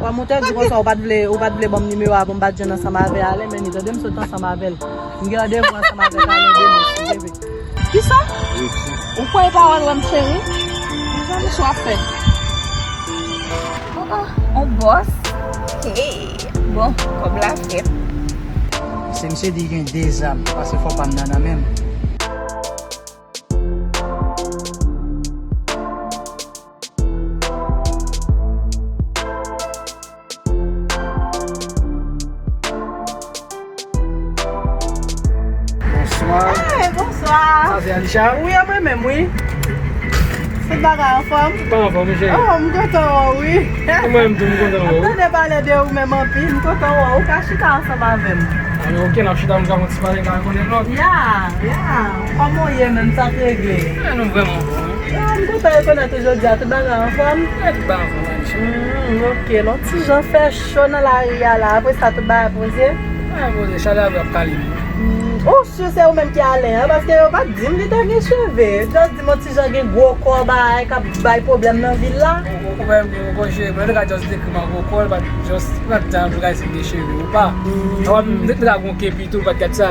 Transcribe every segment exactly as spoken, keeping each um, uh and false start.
Kòm ou te di konsa, ou pa t vle, ou pa t vle ban m nimewo a pou m pa t jwenn ansanm avè Alen, men li tande m sot ansanm avè l. M gen randevou ansanm avèk Alen demen, si Dye vle. Kisa? Redi. Ou kwè e pawòl wè m, cheri? Kisa misye ap fè? Oh, oh, on bòs. Hey, bon, kòb la fèt. Se misye di gen de zam, paske fò pa m nan nan men m. Bonswa. Hey, bonswa. Sa se Alisha? Wi, e mwen menm, wi. Tout bagay anfòm? Tout bagay anfòm, wi, cheri. Oh, m kontan wè w, wi. Mwen menm tou, m kontan wè w. M tande pale de ou menm anpil, m kontan wè w. Ou ka chita ansanm avè m. Ah, men ok, n ap chita, nou ka fè yon ti pale, ka konnen lòt. Ya, ya. Kòman w ye menm, sa k regle? Ah, nou vrèman anfòm, wi. Ah, m kontan rekonèt ou jodi a, tout bagay anfòm? Tout bagay anfòm, Alisha. Hmm, ok, lè yon ti jan fè cho nan lari a la, apre sa tout bagay poze? Bagay poze, chalè a ap kalme. Hmm, ou si se ou menm ki Alen an, paske yo pa t di m li te gen cheve. Just di m yon ti jan gen gwo kò, bagay k ap bay pwoblèm nan vil la. Ou, ou, ou pa menm gen gwo kò, cheri, men ou te ka just dekri m an gwo kò, li pa t just, li pa t jan pou ka di m gen cheve ou pa. Hmm. Ou pa menm, li te ka gen yon kepi tou, li pa t ka di sa.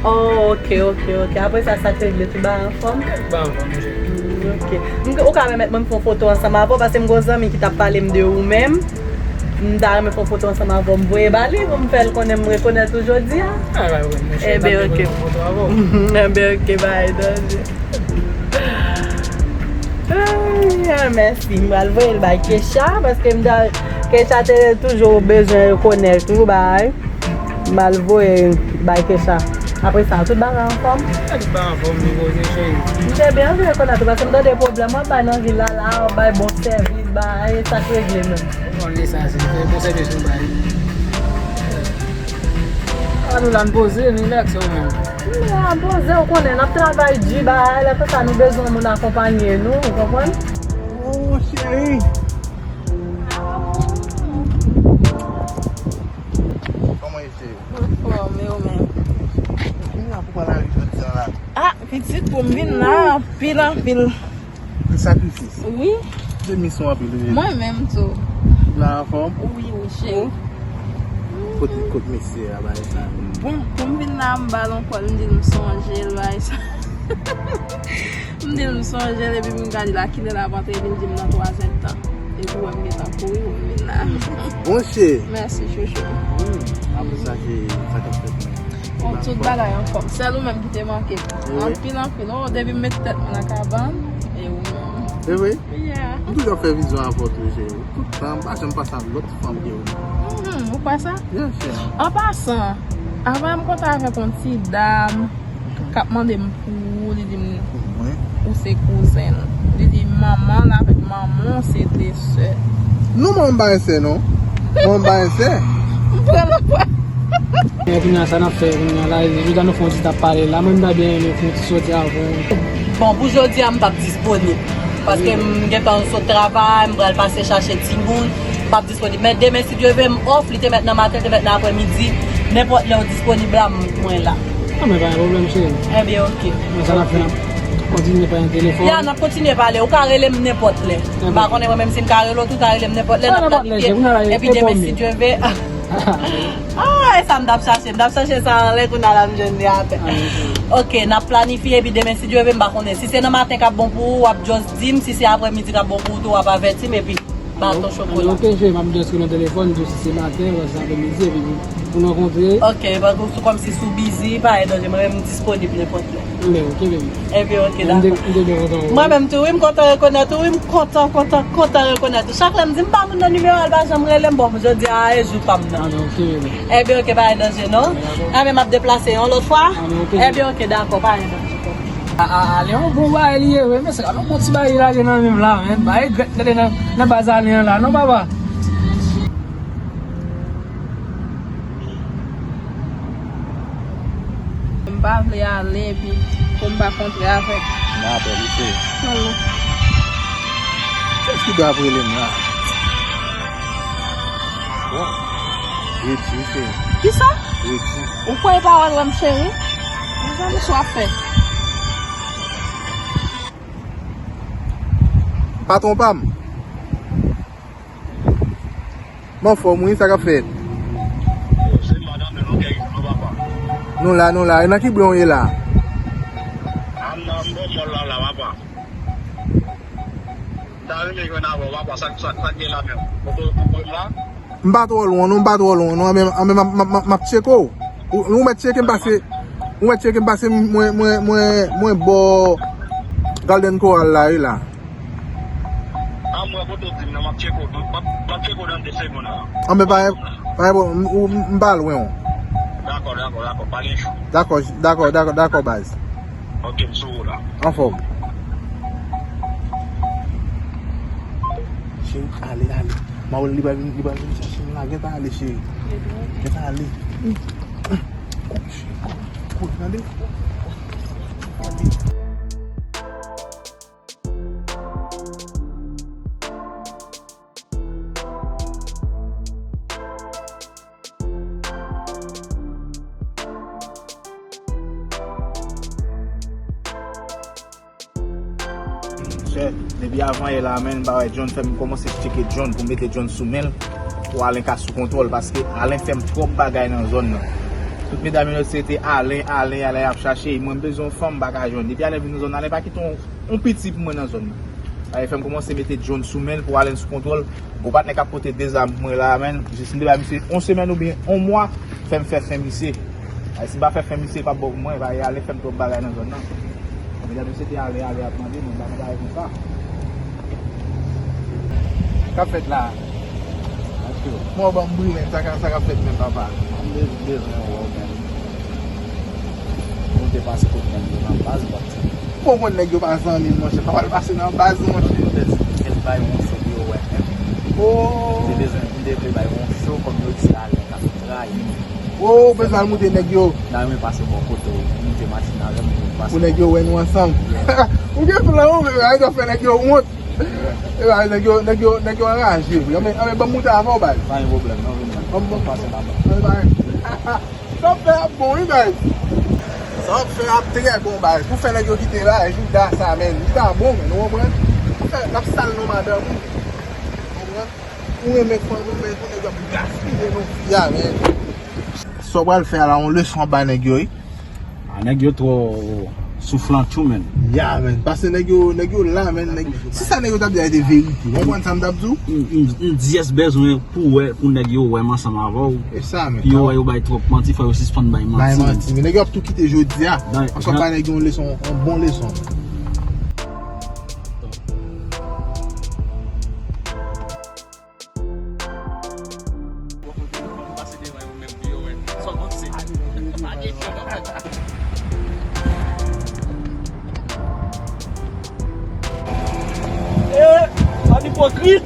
Oh, ok, ok, ok. Apre sa, sa k regle, tout bagay anfòm? Tout bagay anfòm, cheri. Hmm, ok. M, ou ka pèmèt mwen m fè yon foto ansanm avè w, paske m gen yon zanmi ki t ap pale m de ou menm. M ta renmen fè yon foto ansanm avè w, m voye ba li pou m fè l konnen m rekonèt ou jodi a. Ah, pa pwoblèm, monchè. Ebyen, ok. Ebyen, ok, bay, danje. Ay, ah, mèsi. M pral voye l bay Kesha, paske m ta, Kesha te toujou bezwen rekonèt ou, bay. M al voye bay Kesha. Apre sa, tout bagay anfòm? Tout bagay anfòm, wi, poze, cheri. M te byen anvi rekonèt ou, paske m tande pwoblèm w ap bay nan vil la, la, w ap bay bon sèvis, bay, e sa k regle menm? Bon, li sa, se bon sèvis nou bay. A, nou la, n poze, n rilaks, ou menm? M la, poze, ou konnen, n ap travay di, bay, lè konsa nou bezwen moun akonpanye nou, ou konprann? Oh, cheri. Kòman w ye, cheri? Anfòm, e ou menm? Vin la pou pale avèk jodi a la. Ah, pitit, pou m vin la, anpil, anpil. Anpil sakrifis. Wi. Demi son anpil, wi. Mwen menm tou. Ou la anfòm? Wi, wi, cheri. Kote, kot mesye a, bagay sa? Bon, pou m vin la, m ba l yon kòl, m di l m sonje l, bagay sa. M di l m sonje l, epi m gade l a kilè l ap antre, epi l di m nan twazyèm tan. Epi w wè m gentan kouri pou m vin la. Bon, cheri. Mèsi, chouchou. Hmm, apre sa, se sa k ap fèt menm? Oh, tout bagay anfòm. Sèl ou menm ki te manke m. Anpil, anpil. Oh, depi m met tèt mwen nan kabann, e ou menm. Se vre? Yeah. M toujou ap fè vizyon avè w tou, cheri. Tout tan, m pa janm panse a lòt fanm ke ou. Mhm, ou kwè sa? Byen si. An pasan, avan m kontre avèk yon ti dam k ap mande m pou ou, li di m ou se kouzen l. Li di manman l avèk manman w se de sè. Non, manman m pa gen sè, non. Manman m pa gen sè. M pran nan pwa. Men kounye a, sa n ap fè kounye a la, jodi a nou fè yon ti tap pale la, mwen m ta byen renmen fè yon ti sòti avè w. Bon, pou jodi a, m p ap disponib. Paske m gentan sot travay, m pral pase chache timoun, m p ap disponib. Men demen, si Dye vle, m off, li te mèt nan maten, li te mèt nan aprèmidi, nenpòt lè w disponib la, m, mwen la. Ah, men pa gen pwoblèm, cheri. Ebyen, ok. Men sa n ap fè, n ap kontinye pale nan telefòn. Ya, n ap kontinye pale. Ou ka rele m nenpòt lè. M pa konnen mwen menm si m ka rele w tou, ou ka rele m nenpòt lè, n ap planifye. Epi demen, si Dye vle. Ah, e sa m t ap chache. M t ap chache sa anlè, kounye a la m jwenn li atè. Ah, ok. Ok, n ap planifye, epi demen, si Dye vle, m pa konnen. Si se nan maten k ap bon pou ou, w ap just di m. Si se aprèmidi k ap bon pou ou tou, w ap avèti m, epi baton chokola. Ok, cheri, m ap just rele w nan telefòn, m di w si se maten, oubyen si se aprèmidi, epi pou nou rankontre. Ok, paske sou kòmsi sou bizi, pa gen danje, mwen menm m disponib nenpòt lè. Ebyen, ok, baby. Ebyen, ok, dakò. M te, m te byen kontan wè w. Mwen menm tou, wi, m kontan rekonèt ou, wi, m kontan, kontan, kontan rekonèt ou. Chak lè m di m pa moun nan nimewo a, l pa janm rele m, bon, jodi a, e jou pa m nan. Ah, non, ok, baby. Ebyen, ok, pa gen danje, non. Dakò. Ebyen, m ap deplase yon lòt fwa. Ah, non, ok. Ebyen, ok, dakò, pa gen danje. A, a, Alen, yon bon bagay li ye, wi, men se yon bon ti bagay li lage nan men m la, men. Bagay grèt tande nan, nan baz Alen an la, non, papa? M pa vle ale epi pou m pa kontre avèk. M apèl ou, cheri. Kiyès ki dwe ap rele m la? Bon. Redi, cheri. Kisa? Redi. Ou kwè e pawòl wè m, cheri? Kisa misye ap fè? Patwon pa m. M anfòm wi, sa k ap fèt? Yo, se madanm nou, nou gen nou papa. Nou la, nou la. E nan ki bren w ye la? A m nan bò mòn la, la, papa. M ta renmen jwenn avè w, papa, sa, sa, sa k gen la menm? Kote w, kote w la? M pa twò lwen, non, m pa twò lwen, non, anben, anben, m ap, m ap, m ap, m ap tcheke w. Ou, ou mèt tcheke m pase, ou mèt tcheke m pase, mwen, mwen, mwen, mwen bò Golden Corral la, wi, la. A, mwen kote w di m nan, m ap tcheke w, m ap, m ap tcheke w nan de segonn la. Anben, pa, pa, m, m, m pa lwen w. Dakò, dakò, dakò, pa gen jou. Dakò, dakò, dakò, dakò, baz. Ok, m sou wout la. Anfòm. Cheri, ale, ale. Mawon li pral vin, li pral vin chache m la. Gentan ale, cheri. Gentan ale. Kouri, cheri, kouri, kouri, tande? Sè, depi avan yè la, menn, m pa wè John, fè m kòmanse tcheke John pou mete John sou men l, pou Alen ka sou kontwòl, paske Alen fè m twòp bagay nan zòn nan. Tout medam yo se te Alen, Alen, Alen ap chache, mwen m bezwen yon fanm, m pa ka jwenn. Depi Alen vin nan zòn nan, Alen pa kite yon, yon piti pou mwen nan zòn nan. Sa fè m kòmanse mete John sou men l pou Alen sou kontwòl. Gwo patnè k ap pote de zam pou mwen la, menn, jis m te bay misye yon semèn oubyen yon mwa, fè m fè fen misye. Ay, si m pa fè fen misye, pa bon pou mwen, pa ale fè m twòp bagay nan zòn nan. Medam yo se te ale, ale ap mande, mwen pa nan bagay konsa. K ap fèt la? Mwen ban m bri menm, sa k ap, sa k ap fèt menm, papa? M bezwen wè w menm. Ou te pase kot nèg yo nan baz, baz. Bon, konn nèg yo pa zanmi m, monchè. Pa pral pase nan baz, monchè. M te di, m te bay yon cho pou yo wè menm. Oh! M te bezwen, m te vle bay yon cho, kòm yo di Alen ka fin trayi m. Oh, ou bezwen al moute nèg yo. Nan, mwen pase bò kote w, moute machin avè m, mwen pase. Pou nèg yo wè nou ansanm. Yeah. Ou gen plan, ou menm, ay, fè nèg yo wont. Yeah. E ba, nèg yo, nèg yo, nèg yo anraje, wi. Anben, anben, ban m moute avè w, baz. Pa gen pwoblèm, non, vini. Ban m, ban m pase la. Anben, baz. Sa w ap fè ap bon, wi, baz. Sa w ap fè ap trè bon, baz. Pou fè nèg yo kite la, jouda sa, menn. Li ta bon, menn, ou konprann? Pou fè, n ap sal non madanm ou. Ou konprann? Ou renmen fanm ou, men pou nèg yo ap gaspiye non fi a, menn. Sa w pral fè a la, yon leson ap bay nèg yo, wi. A, nèg yo twò souflan tjou, menn. Ya, menn. Paske nèg yo, nèg yo la, menn. Nèg, si sa nèg yo t ap di a te verite, w konprann sa m t ap di w? M, m, m dyès bezwen pou wè, pou nèg yo wè m ansanm avè w. E sa, menn. Pou yo wè yo bay twòp manti, fò yo sispann bay manti, menn. Bay manti, men nèg yo ap tou kite jodi a. Ankò bay nèg yo yon leson, yon bon leson. Eh, bann ipokrit!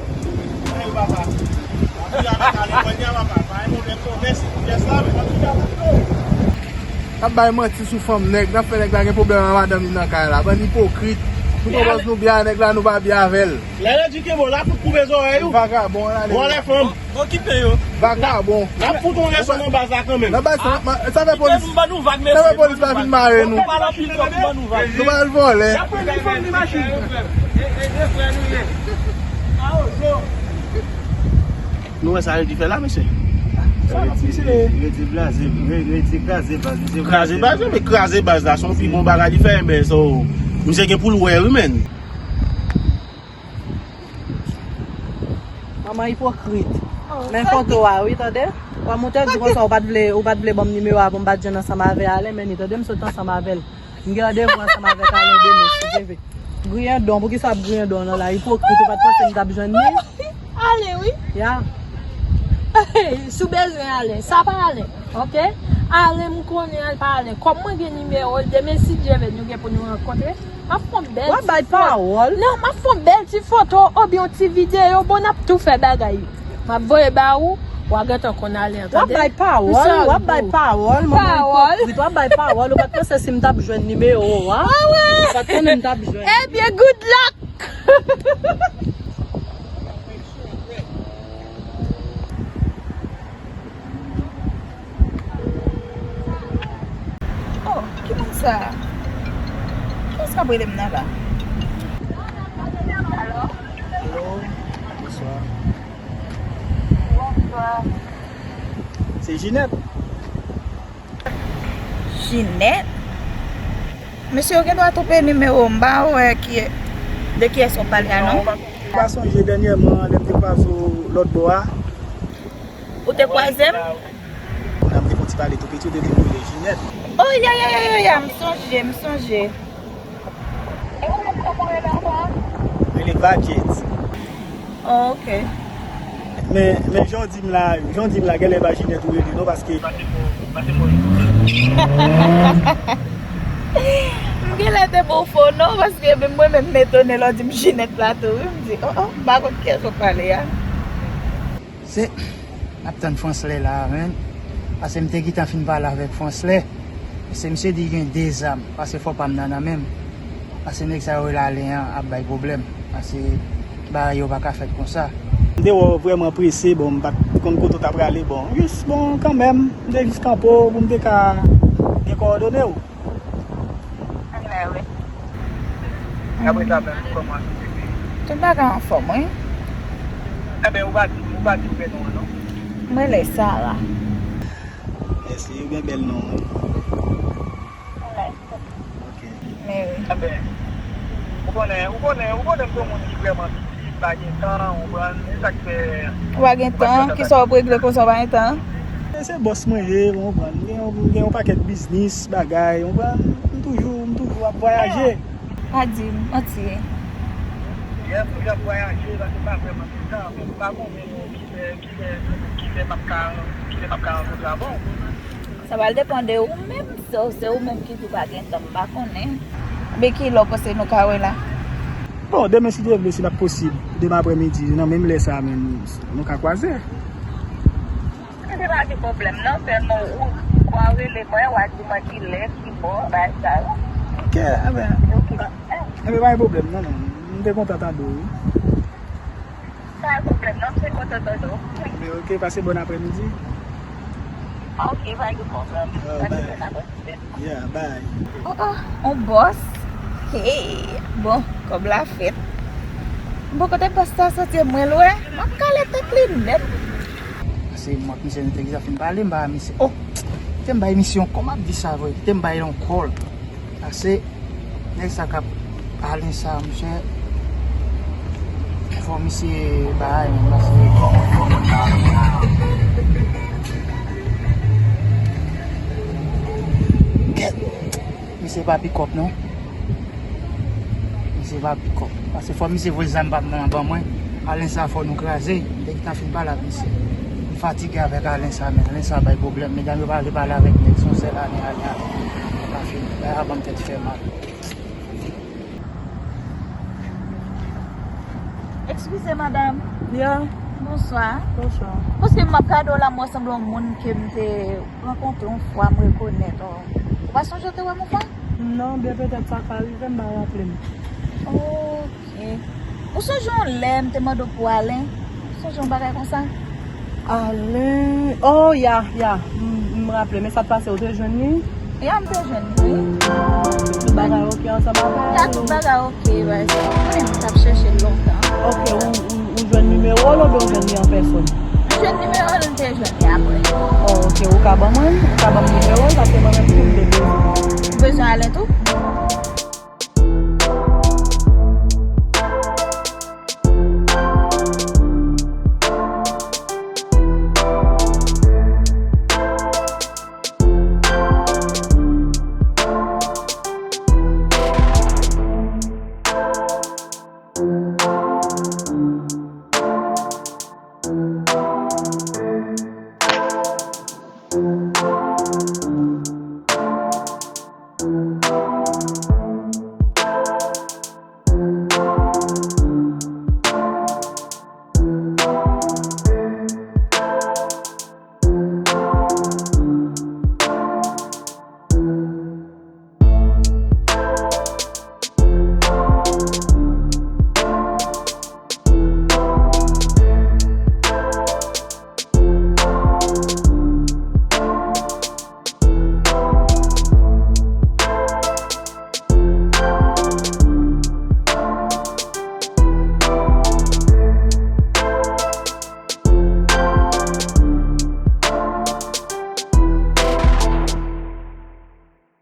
N ap bay manti sou fanm nèg, n ap fè nèg la gen pwoblèm ak madanm li nan kay la. Bann ipokrit. Nou konprann nou byen ak nèg la, nou pa byen avè l. Lè l edike bon, l a fout koupe zòrèy ou. Vagabon, la, vòlè fanm. Okipe yo. Vagabon. N ap fout yon leson nan baz la kanmenm. Nan baz sa, sa fè polis. Kite nou ban nou vag, mesye. Sa fè polis pa vin mare nou. Nou pa anpil twòp, nou ban nou vag. Nou pa al vòlè. Y ap pran ni fanm ni machin. Nou wè sa yo di fè la, mesye. Redi blaze, redi kraze baz, mesye. Kraze baz, men kraze baz la, se yon pi bon bagay li fè, men so, misye gen pou l wè, wi, menn. Manman ipokrit. Men foto a, wi, tande. Kòm ou te di konsa, ou pa t vle, ou pa t vle ban m nimewo a pou m pa t jwenn ansanm avè Alen, men ni tande, m sot ansanm avè l. M gen randevou ansanm avèk Alen demen, si Dye vle. Griyen don, poukisa w ap griyen don nan la? Ipokrit, ou pa t panse m t ap jwenn li? Alen, wi. Ya. Si w bezwen Alen, sa pa Alen, oke? Alen, m konnen Alen pa Alen. Kòm mwen gen nimewo l, demen, si Dye vle, nou gen pou nou rankontre. M ap fè yon bèl ti foto. W ap bay pawòl. Non, m ap fè yon bèl ti foto oubyen yon ti videyo. Bon, n ap tou fè bagay yo. M ap voye ba ou, w a gentan konn ale an, tande? W ap bay pawòl, w ap bay pawòl, manman ipokrit, w ap bay pawòl, ou pa t panse si m t ap jwenn nimewo w a? Ah ouais! Ou pa t konnen m t ap jwenn. Ebyen, good luck! Oh, ki moun sa a? Kiyès k ap rele m nan la? Alo? Alo, bonswa. Se Jinèt. Jinèt? Mesye, ou gen dwa twonpe nimewo, m pa wè ki, de kiyès w ap pale a non. Ou pa sonje dènyèman lè m te kwaze w lòt bò a? Ou te kwaze m? Nan m te fè yon ti pale tou piti, ou te di m rele Jinèt. Oh, ya, ya, ya, ya, ya, m sonje, m sonje. E ou menm kòman w rele ankò? Rele Vadjet. Oh, ok. Men, men jan w di m la, jan w di m la, genlè pa Jinèt ou rele non, paske. M genlè te ba w fo non, paske menm mwen menm m etone lè w di m Jinèt la tou, wi, m di, oh, oh, m pa konn kiyès w ap pale a. Se, n ap tann Franslè la a, menn. Paske m te gentan fin pale avèk Franslè. Se misye di gen de zam. Paske fò pa m nan nan men m. Paske nèg sa yo rele Alen an ap bay pwoblèm. Paske bagay yo pa ka fèt konsa. M te wè w vrèman prese, bon, m pa t konn kote w t ap prale, bon. Jis, bon, kanmenm, m te jis kanpe w pou m te ka gen kowòdone w. Anlè, wi. Apre sa menm, kòman? Tout bagay anfòm, wi. Enben, ou pa di, ou pa di prè non an, non? Mwen rele Sara. Mèsi, ou gen bèl non, wi. Anlè. Ok. Men wi. Enben, ou konnen, ou konnen, ou konnen m se yon moun ki vrèman piti, m pa gen tan, ou konprann, se sa k fè. Ou pa gen tan, kisa w ap regle konsa, ou pa gen tan? E se bòs mwen ye, ou konprann. M gen, m gen yon pakèt biznis, bagay, ou konprann. M toujou, m toujou ap vwayaje. Pa di m, manti. Yè, m toujou ap vwayaje, paske m pa vrèman gen tan, men m pa konnen non, ki lè, ki lè, ki lè m ap ka, ki lè m ap ka rankontre avè w. Sa pral depann de ou menm, se, se ou menm ki di w pa gen tan, m pa konnen. Men ki lè w panse nou ka wè la? Bon, demen, si Dye vle, si l ap posib, demen aprèmidi, nan menm lè sa a menm, nou ka kwaze. Se pa gen pwoblèm, non, sèlman ou, ou a rele mwen, w a di mwen ki lè, ki bò, bagay sa yo. Ok, enben, enben, pa gen pwoblèm, non, non, m te kontan tande w, wi. Pa gen pwoblèm, non, m te kontan tande w. Men ok, pase bòn aprèmidi. Ok, pa gen pwoblèm. Ah, pase bòn aprèmidi. Yeah, bye. Oh, oh, on bòs. Hey, bon, kòb la fèt. Bon, kote bòs sa soti, mwen lwen, m ap kale tèt li nèt. Pase m ak misye, nou te gentan fin pale, m ba misye. Oh, te m bay misye yon, kòman ap di sa vre? Te m bay yon kòl. Pase nèg sa k ap pale sa, monchè. Fò misye bay, men, pase misye pa pikòp, non. Misye pa pikòp. Pase fò misye voye zam pa m nan ban mwen. Alen sa fò nou kraze. M te gentan fin pale ak misye. M fatige avèk Alen sa, men Alen sa bay pwoblèm. Medam yo pa vle pale avèk nèg, se yon sèl Alen, Alen, Alen. Sa fini. Bagay la ban m tèt fè mal. Eskize, madanm. Ya. Bonswa. Bonswa. Paske m ap gade w la, m wè w sanble yon moun ke m te rankontre yon fwa, m rekonèt ou. Ou pa sonje w te wè m yon fwa? Non, byen petèt sa ka rive, m pa raple m. Ok. Ou sonje yon lè m te mande w pou Alen? Ou sonje yon bagay konsa? Alen, oh, ya, ya, m, m raple, men sa t pase, ou te jwenn li? Ya, m te jwenn li, wi. Tout bagay ok ansanm avè l? Ya, tout bagay ok, baz. Mwen menm, m t ap chèche l lontan. Ok, ou, ou, ou jwenn nimewo l oubyen ou jwenn li an pèsòn? M jwenn nimewo l, m te jwenn li apre. Oh, ok, ou ka ban mwen l? Ou ka ban m nimewo l? Paske mwen menm tou, m te bezwen. Ou bezwen Alen tou?